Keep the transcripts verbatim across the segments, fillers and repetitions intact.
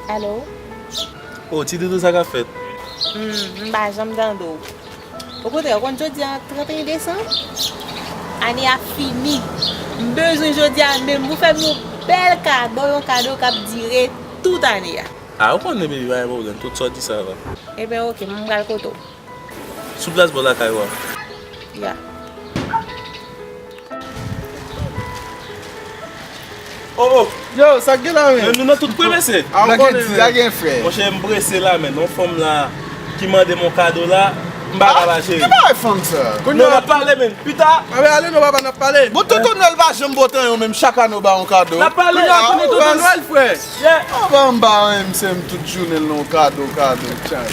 Alo? Oh, ti doudou, sa k ap fèt? Hmm, m pa janm tande w. Okontrè, ou konn jodi a trannteyen desanm? Ane a fini. M bezwen jodi a menm pou fè m yon bèl kado, yon kado k ap dire tout ane a. Ah, ou konnen, baby, pa gen pwoblèm. Tout sa w di, sa va. Ebyen, oke, m pral kote w. Sou plas bò lakay ou a. Ya. Oh, oh. Yo, sa k gen la, men? Men nou nan tout kwen, mesye. Ah, ou konnen, men. Sa gen, frè? Monchè, m prese la, men. Yon fanm la ki mande m yon kado la, m pa ka ba, cheri. Ki bagay fanm sa? Non, n ap pale, men. Pita. Anben, ale non, papa, n ap pale. Bon, tonton Nwèl pa janm pote anyen, menm chak ane w ba yon kado. N ap pale. Kounye a, konnen tonton Nwèl, frè. Yeah. Anba, anba, menm, se m tout jounen l nan kado, kado, chay.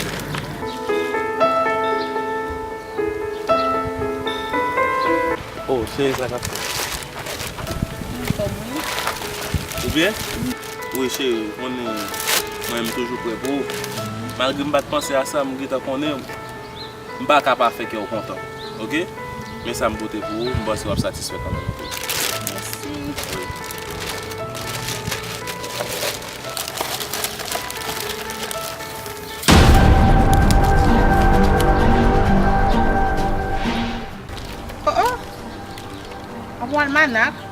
Oh, cheri, sa k ap fèt? Anfòm, wi. Ou byen? Wi, cheri, ou konnen mwen, m toujou prè pou ou. Malgre m pa t panse a sa, m gentan konnen. M pa ka pa fè kè w kontan, oke? Men sa m pote pou ou, m panse w ap satisfè kanmenm, oke? Mèsi. Wi. Oh, oh. Ap yon almanak?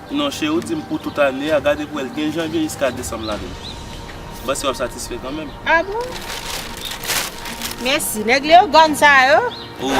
Non, cheri, ou di m pou tout ane a, gade pou wè l gen janvye jiska desanm ladan l. M panse w ap satisfè kanmenm. Ah bon? Mèsi. Nèg Leyogàn sa yo? Oh.